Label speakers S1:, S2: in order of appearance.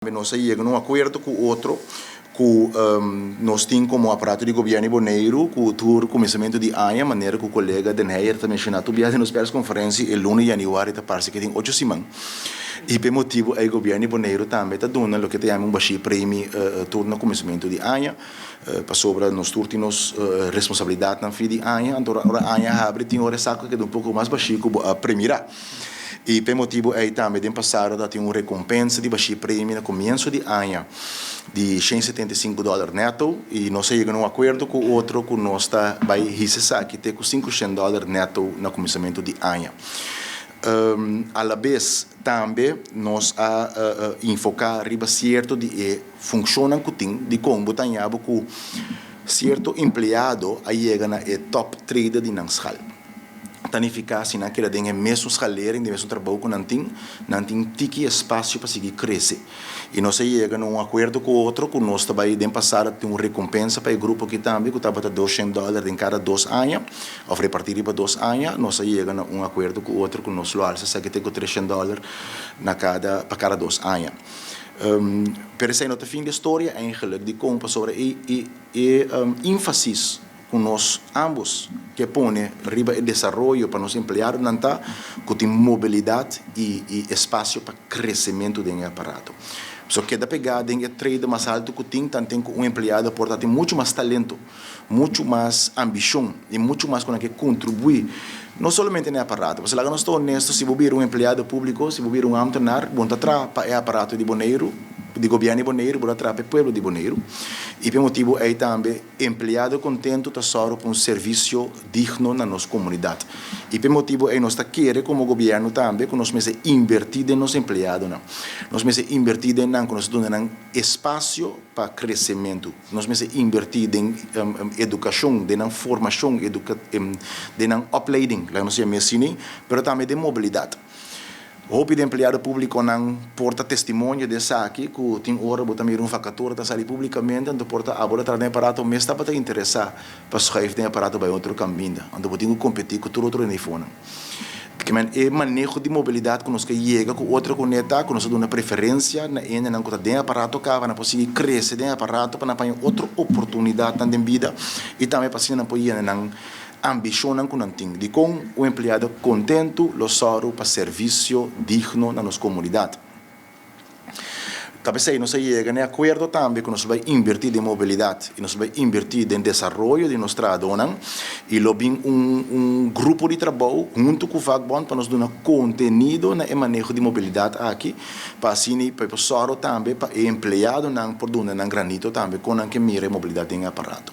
S1: Nos a yega na un akuerdo ku otro ku nos tin komo aparato di gobièrnu di Boneiru ku tur kuminsamentu di aña, manera ku kolega Den Heyer ta menshoná tur biaha den nos pèrskonferensia, e luna di yanüari ta parse ke tin ocho siman. I p'e motibu ei gobièrnu di Boneiru tambe ta duna loke ta yama un bashí premi tur na kuminsamentu di aña, pasobra nos tur tin nos responsabilidatnan fin di aña, anto ora aña habri tin ora e saku a keda un poko mas bashí ku bo a premirá. I p'e motibu ei tambe den pasado ta tin un rekompensa di bashí premio na komienso di aña di 175 dòler nèto i nos a yega na un akuerdo ku otro ku nos ta bai hisa esaki te ku 500 dòler nèto na kuminsamentu di aña. Alabes tambe nos a enfoká riba sierto di e funshonnan ku tin dikon bo ta haña bo ku sierto empleado a yega na e tòp trede di nan skal. Ta nifiká si nan keda den e mesun skalering, den e mesun trabou ku nan tin, nan tin tiki espasio pa sigui krese. I nos a yega na un akuerdo ku otro ku nos ta bai den pasado tin un rekompensa pa e grupo aki tambe ku tabata 200 dòler den kada 2 aña òf repartí riba 2 aña. Nos a yega na un akuerdo ku otro ku nos lo alsa esaki te ku 300 dòler na kada pa kada 2 aña. Pero esei no ta fin di e storia eigenlijk dikon pasobra e énfasis ku nos ambos ke pone riba e desaroyo pa nos empleadonan ta ku tin mobilidat i espasio pa kresementu den e aparato. So keda pegá den e trede mas altu ku tin, tanten ku un empleado por ta tin muchu mas talento, muchu mas ambishon i muchu mas ku nan ke kontribuí no solamente na e aparato. Pasobra laga nos ta honesto, si bo bira un empleado públiko, si bo bira un ambtenaar, bo no ta traha pa e aparato di Boneiru, di gobièrnu di Boneiru, bo ta traha pa e pueblo di Boneiru. I pa e motibu ei tambe empleado kontentu ta sòru pa un servisio digno na nos komunidat. I pa e motibu ei nos ta kere komo gobièrnu tambe ku nos mester invertí den nos empleadonan. Nos mester invertí den nan ku nos ta duna nan espasio pa kresementu. Nos mester invertí den edukashon, den nan formashon, den nan opleiding, laga nos yama asina, pero tambe den mobilidat. Hopi di empleado públikonan por ta testimonio di esaki ku tin ora bo ta mira un vakatura ta sali públikamente, anto por ta abo ta traha den aparato mes tabata interesá pa schuif den aparato bai otro kaminda, anto bo tin ku kompetí ku tur otro nivonan. Kimen e maneho di mobilidat ku nos ke yega ku otro kuné ta ku nos ta duna preferensia na hendenan ku ta den aparato kaba nan por sigui krese den aparato pa nan paña otro oportunidatnan den bida i tambe pa asina nan por yena nan ambishonnan ku nan tin. Dikon un empleado kontentu lo sòru pa servisio digno na nos komunidat? Ta p'esei nos a yega na e akuerdo tambe ku nos lo bai invertí den mobilidat i nos lo bai invertí den desaroyo di nos trahadónan i lo bin un grupo di trabou huntu ku vakbond pa nos duna kontenido na e maneho di mobilidat aki pa asina pa e por sòru tambe pa e empleadonan por duna nan granito tambe kon nan ke mira e mobilidat den e aparato.